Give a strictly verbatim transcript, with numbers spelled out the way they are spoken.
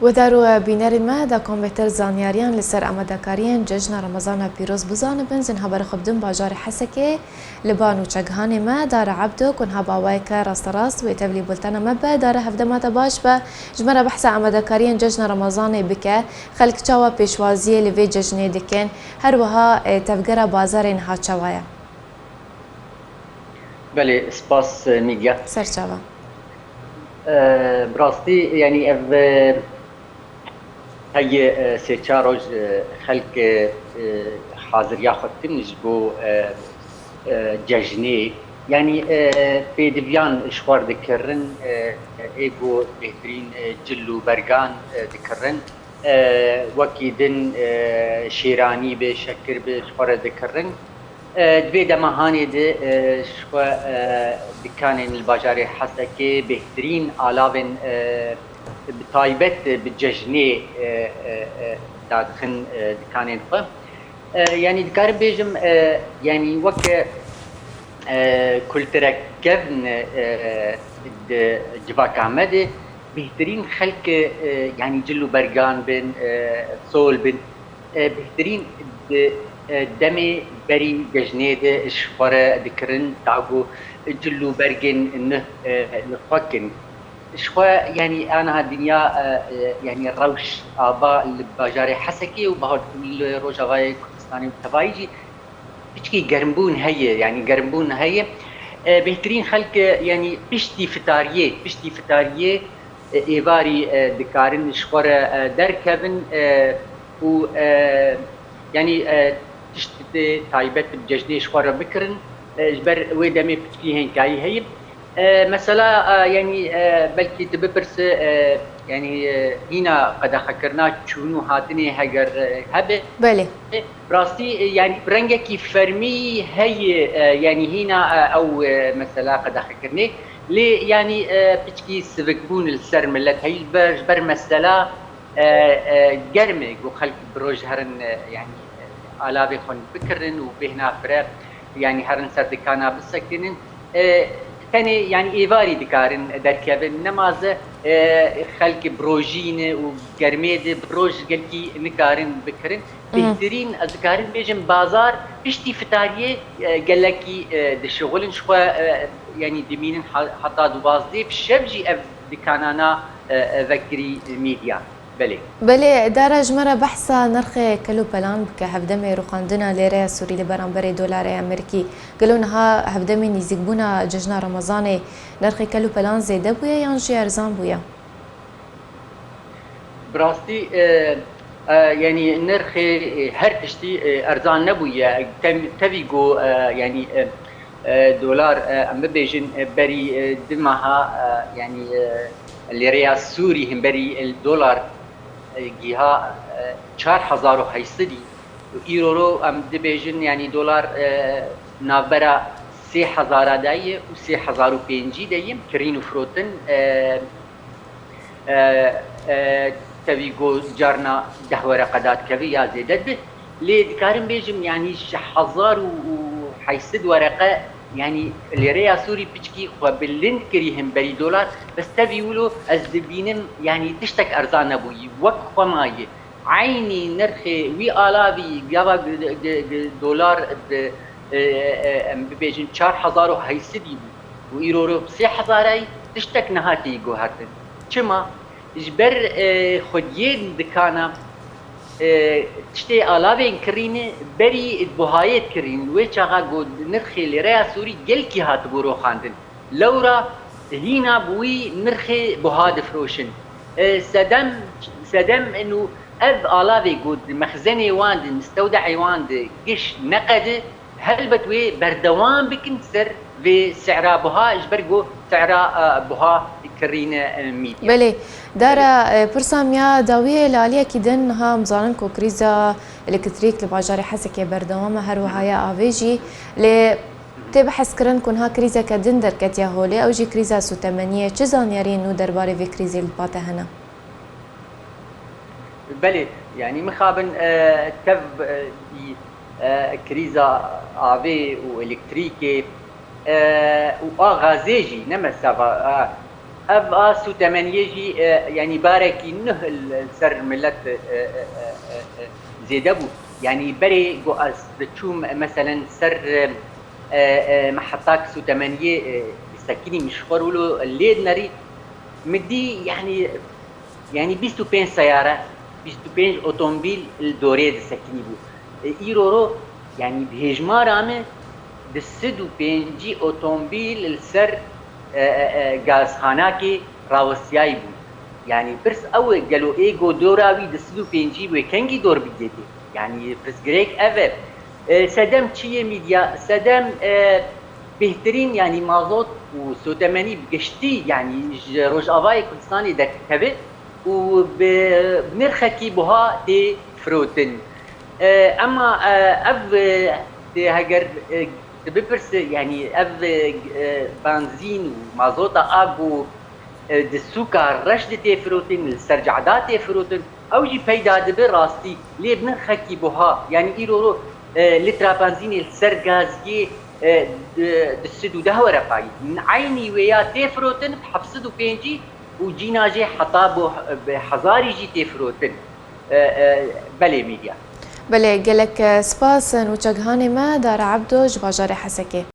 Guhdar û bînerên me, da ku em bêhtir zanyariyan li ser amadekariyên Cejna Remezana Pîroz bizanibin, zin haberê xwe bidin bajarê Hesekê. Li ba nûçegihanê me, Dara Ebdo, ku niha bi awayeke rasterast wê tevlî bultena me be. Dara, hevdema te baş be, ji me re behsa amadekariyên Cejna Remezanê bike. Xelk çawa pêşwaziyê li vê cejnê dikin? Her wiha, e, tevgera bazarê niha çawa ye? Belê, spas, e, Mîdya. Serçava. E, bi rastî, yanî ev, e, heye, e, sê çar roj, e, xelk, e, e, haziriya xwe dikin ji bo, e, e, cejnê. Yanî, e, pêdiviyan ji xwe re dikirin, e, ê ku bêhtirîn, e, cil û bergan, e, dikirin. E, wekî din, e, şêranî be, şekir be, ji xwe re dikirin. E, di vê dema hanê de, e, ji xwe, e, dikanên li bajarê Hesekê bêhtirîn alavên, e, bi taybet bi cejnê, e, e, e, dadixin, e, dikanên xwe. E, yanî dikarim bêjim, e, yanî weke, e, kulturek kevn, e, di civaka me de bêhtirîn xelk, e, yanî cil û bergan bin, e, sol bin, e, bêhtirîn di, e, demê berî cejnê de ji xwe re dikirin, da ku cil û bergên nuh, e, li xwe kin. Ji xwe, yanî, aniha dinya, e, e, yanî, rewş ava li bajarê Hesekê û bahar li Rojavayê Kurdistanê bi tevayî jî piçkî germbûn heye, yanî, germbûn heye. E, bêhtirîn xelk, e, yanî, piştî fitariyê, piştî fitariyê, e, êvarî, e, dikarin ji xwe re, e, derkevin, e, û, e, yanî, e, tişt tê taybet bi cejnê ji xwe re bikirin. E, ji ber wê demê piçkî hênkayî heye. E, mesela, e, yanî, e, belkî tu bipirse, e, yanî, e, hîna qedexekirina çûn û hatinê heger, e, hebe. Belê. E, bi rastî, e, yanî bi rengekî fermî heye, e, yanî hîna, e, ew, e, mesela qedexekirinê. Lê yanî, e, piçkî sivikbûn li ser milet heye ji ber, ji ber mesela, e, e, germ e, ku xelk bi roj herin, e, yanî, e, alavê xwe bikirin û bêhna fire, yanî herin ser dikana bisekinin. E, tenê, yanî êvarî dikarin derkevin, nemaze, e, xelk bi rojî ne û germê de bi roj gelkî nikarin bikirin. Mhm. Bêhtirîn, ez dikarim bêjim, bazar piştî fitariyê, e, gelekî, e, dişixulin, ji xwe, e, yanî dimînin ha-, heta duwazdeh bi şev jî ev dikanana, e, e, vekirî Mîdya. Belê. Belê, Dara, ji me re behsa nirxê kel û pelan bike, hevdemê rûxandina lêreya Sûrî li beramberê dolarê Amerîkî. Gelo niha hevdemê nîzîkbûna cejna Remezanê nirxê kel û pelan zêde bûye yan jî erzan bûye? Bi rastî, e, e, yanî nirxê, e, her tiştî, e, erzan nebûye. Tem-, tevî ku, e, yanî, e, e, dolar, e, em bibêjin, e, berî, e, du meha, e, yanî, e, lêreya Sûrî himberî, e, dolar, e, giha, e, çar hezar û heyt sedî û îro ro em dibêjin, yanî dolar, e, navbera sê hezara de ye û sê hezar û pêncî de ye, kirîn û firotin, e, e, e, tevî ku carna deh wereqe dadikeve ya zêde dibe. Lê dikarim bêjim, yanî ji hezar û heyt sed wereqe, yanî lêreya Sûrî piçkî xwe bilind kirî himberî dolar, bes tevî wilo ez dibînim, yanî tiştek erzan nebûyî, wek xwe maye. Eynî nirxê wî alavî gava gi-, gi-, gi-, dolar bi, e, e, em bibêjin çar hezar û heyt sedî bû û îro ro bi sê hezarayî tiştek nehatî guhertin. Çima? Ji ber, e, xwediyên dikana, e, tiştê alavên kirîne berî buhayê dikirîn. Wê çaxa ku nirxê lêreya Sûrî gelkî hatibû roxandin. Lewra hîna bi wî nirxê buha difiroşin. E, sedem, sedem in û ev alavê ku di mexzenê wan de, mistewde'ê wan de giş neqede, helbet wê berdewam bikin ser vê sera buha, ji ber ku sera, e, buha kirîne, e, Mîdya. Belê. Dara, e, pirsa miya dawiyê li aliyekî din niha em zanin ku krîza elektrîk li bajarê Hesekê berdewam e, her wiha ya avê jî. Lê tê bihezkirin ku niha krîzeke din derketiye holê, ew jî krîza sûtemeniyê. Çi zanyariyên nû derbarê vê krîzê li ba te hene? Belê, yanî mixabin, e, tev, e, î, e, krîza avê û elektrîkê, e, û a gazê jî ne mesela, e, Ev a sûtemeniyê jî, e, yanî barekî nuh li ser milet, e, e, e, e, e, zêde bû. Yanî berê ku ez diçûm, e, meselen ser, e, e, e, mehetak sûtemeniyê, e, disekinî min ji xwe rûlo lê dinerî, min dî, yanî, yanî bîst û pênc seyare, bîst û pênc otomobîl li dorê disekinî bû. E, îro ro, yanî bi hêjmara min, di sed û pêncî otomobîl li ser, e, e, e, gazhanakê rawestiyayî bû. Yanî pirs ew e, gelo ê go dora wî di sed û pêncî wê kengî dor bigêtê? Yanî pirsgirêk ev e. E, sedem çi yê mîdya? Sedem, e, bêhtirîn, yanî mazot û sotemenî bi giştî, yanî ji Rojavayê Kurdistanê derdikeve û bi, bi nirxekî buha tê firotin. E, ema, e, ev, e, tê heger, e, tu bipirse, yanî ev, e, e, benzîn û mazota a ku, e, di sûka reş de tê firotin, li ser cehda tê firotin, ew jî peyda dibe rastî, lê bi nirxekî buha, yanî îro ro, e, lîtra benzînê li ser gaziyê, e, di, di sed û deh were payî. Eynî wê ya tê firotin bi heft sed û pêncî û cîna jê heta bo, bi hezarî jî tê firotin. E, e, belê mîdya. Belê, gelek, e, spas, nûçegihanê me, Dara Ebdo ji bajarê Hesekê.